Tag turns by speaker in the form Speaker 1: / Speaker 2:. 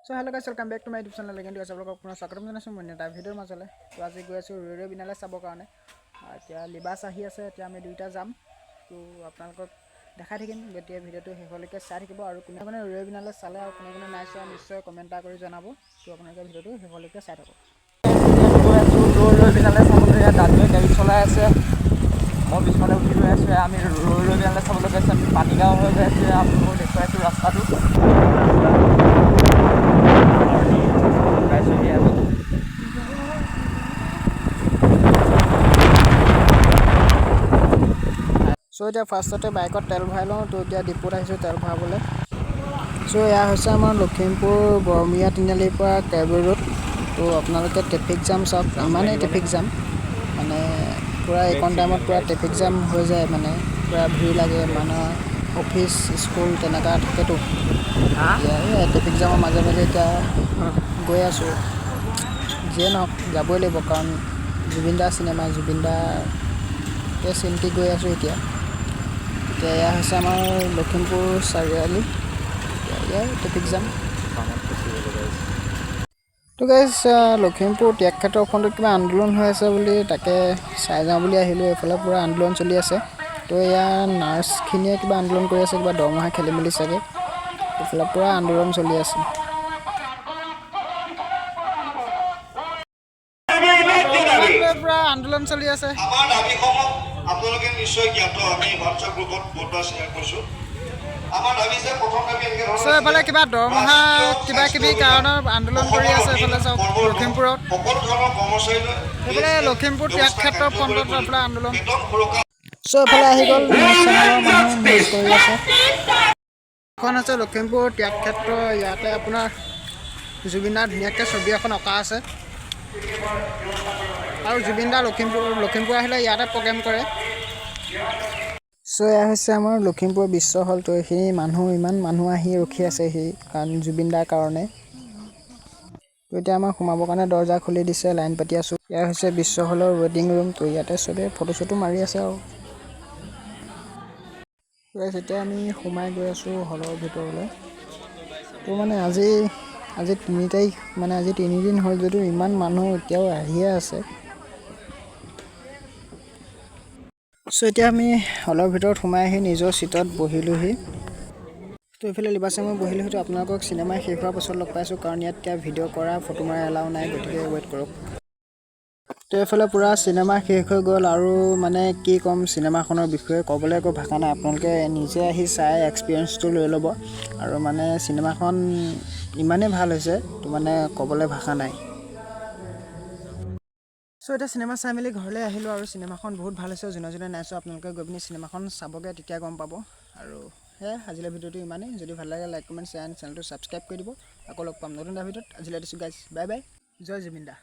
Speaker 1: So hello guys, welcome back to my YouTube channel. কিন্তু আপোনালোকক পুনৰ স্বাগতম জনাইছোঁ মই এটা ভিডিঅ'ৰ মাজলৈ। তো আজি গৈ আছোঁ ৰৈ ৰৈ বিনালে চাবৰ কাৰণে। এতিয়া লিবাছ আহি আছে, এতিয়া আমি দুইটা যাম। তো আপোনালোকক দেখাই থাকিম, গতিকে ভিডিঅ'টো শেষলৈকে চাই থাকিব। আৰু কোনে কোনে ৰৈ ৰৈ বিনালে চালে আৰু কোনে কোনে নাই চোৱা, নিশ্চয় কমেণ্ট এটা কৰি জনাব। তো আপোনালোকে ভিডিঅ'টো শেষলৈকে চাই থাকক।
Speaker 2: গৈ আছোঁ ৰৈ ৰৈ বিনালে চাবলৈ। ইয়াত দাদুৱে গাড়ী চলাই আছে, মই পিছফালে উঠি গৈ আছোঁ। আমি ৰৈ ৰৈ বিনালে চাবলৈ গৈছোঁ। আমি পানীগাঁও হৈ গৈ আছোঁ। আপোনালোকক দেখুৱাইছোঁ ৰাস্তাটো। পাইছোঁহি আমি।
Speaker 1: চ' এতিয়া ফাৰ্ষ্টতে বাইকত তেল ভৰাই লওঁ। তো এতিয়া ডিপুত আহিছোঁ তেল ভৰাবলৈ। চ' এয়া হৈছে আমাৰ লখিমপুৰ বৰমীয়া তিনিআলিৰ পৰা কাৰ্বি ৰোড। তো আপোনালোকে ট্ৰেফিক জাম চাওক, ইমানেই ট্ৰেফিক জাম, মানে পূৰা এইকণ টাইমত পূৰা ট্ৰেফিক জাম হৈ যায়, মানে পূৰা ভিৰ লাগে, মানে অফিচ স্কুল তেনেকুৱা থাকেতো। এতিয়া এই ট্ৰেফিক জামৰ মাজে মাজে এতিয়া গৈ আছোঁ। যিয়ে নহওক, যাবই লাগিব, কাৰণ জুবিন দা চিনেমা, জুবিন দাকে চিন্তি গৈ আছোঁ এতিয়া। এতিয়া এয়া হৈছে আমাৰ লখিমপুৰ চাৰিআলি। এতিয়া এয়াই ট্ৰেফিক জাম। তো গাইজ, লখিমপুৰ ত্যাগক্ষেত্ৰৰ ফ্ৰণ্টত কিবা আন্দোলন হৈ আছে বুলি তাকে চাই যাওঁ বুলি আহিলোঁ। এইফালে পূৰা আন্দোলন চলি আছে। তো এয়া নাৰ্ছখিনিয়ে কিবা আন্দোলন কৰি আছে, কিবা দৰমহা খেলি মেলি চাগে। এইফালে পূৰা আন্দোলন চলি আছে। পূৰা আন্দোলন চলি আছে।
Speaker 3: আমাৰ দাবীসমূহ আপোনালোকে নিশ্চয় জ্ঞাত। আমি হোৱাটছএপ গ্ৰুপত বহুতবাৰ শ্বেয়াৰ কৰিছোঁ। আমাৰ দাবী যে প্ৰথম দাবী এনেকে ধৰণৰ
Speaker 1: চ' এইফালে কিবা দৰমহা কিবা কিবি কাৰণত আন্দোলন কৰি আছে। এইফালে চাওক, লখিমপুৰত
Speaker 3: সকলো ধৰণৰ কৰ্মচাৰীলৈ
Speaker 1: এইফালে লখিমপুৰ ত্যাগক্ষেত্ৰৰ ফ্ৰণ্টত এইফালে আন্দোলন।
Speaker 3: বেতন সুৰক্ষা।
Speaker 1: চ' এইফালে আহি গ'ল নিউজ চেনেলৰ মানুহ, নিউজ কৰি আছে। এখন হৈছে লখিমপুৰ ত্যাগক্ষেত্ৰ। ইয়াতে আপোনাৰ জুবিনদাৰ ধুনীয়াকৈ ছবি এখন অঁকা আছে আৰু জুবিন দা লখিমপুৰ আহিলে ইয়াতে প্ৰগ্ৰেম কৰে। চ' এয়া হৈছে আমাৰ লখিমপুৰ বিশ্ব হল। তো এইখিনি মানুহ, ইমান মানুহ আহি ৰখি আছে সি কাৰণ জুবিন দাৰ কাৰণে। তো এতিয়া আমাৰ সোমাবৰ কাৰণে দৰ্জা খুলি দিছে, লাইন পাতি আছোঁ। এয়া হৈছে বিশ্ব হলৰ ৱেটিং ৰুম। তো ইয়াতে চবে ফটো চটো মাৰি আছে। আৰু গাইছ, এতিয়া আমি সোমাই গৈ আছোঁ হলৰ ভিতৰলৈ। তো মানে আজি 3 তাৰিখ, মানে আজি 3 দিন হ'ল যদিও ইমান মানুহ এতিয়াও আহিয়ে আছে। চ' এতিয়া আমি হলৰ ভিতৰত সোমাই আহি নিজৰ চিটত বহিলোহি। তো এইফালে লিবাছে, মই বহিলোহি। তো আপোনালোকক চিনেমা শেষ হোৱাৰ পাছত লগ পাইছোঁ, কাৰণ ইয়াত এতিয়া ভিডিঅ' কৰা, ফটো মাৰা এলাও নাই, গতিকে ৱেইট কৰক। তো এইফালে পূৰা চিনেমা শেষ হৈ গ'ল আৰু মানে কি ক'ম, চিনেমাখনৰ বিষয়ে ক'বলৈ একো ভাষা নাই। আপোনালোকে নিজে আহি চাই এক্সপিৰিয়েঞ্চটো লৈ ল'ব। আৰু মানে চিনেমাখন ইমানেই ভাল হৈছে, তো মানে ক'বলৈ ভাষা নাই। চ' এতিয়া চিনেমা চাই মেলি ঘৰলৈ আহিলোঁ আৰু চিনেমাখন বহুত ভাল হৈছে। যোনে যোনে নাই চোৱা, আপোনালোকে গৈ পিনি চিনেমাখন চাবগৈ, তেতিয়া গম পাব। আৰু সেয়াই, আজিলৈ ভিডিঅ'টো ইমানেই। যদি ভাল লাগে, লাইক, কমেণ্ট, শ্বেয়াৰ, চেনেলটো ছাবস্ক্ৰাইব কৰি দিব। আকৌ লগ পাম নতুন এটা ভিডিঅ'ত। আজিলৈ দিছোঁ গাইজ, বাই বাই, জয় জুবিন দা।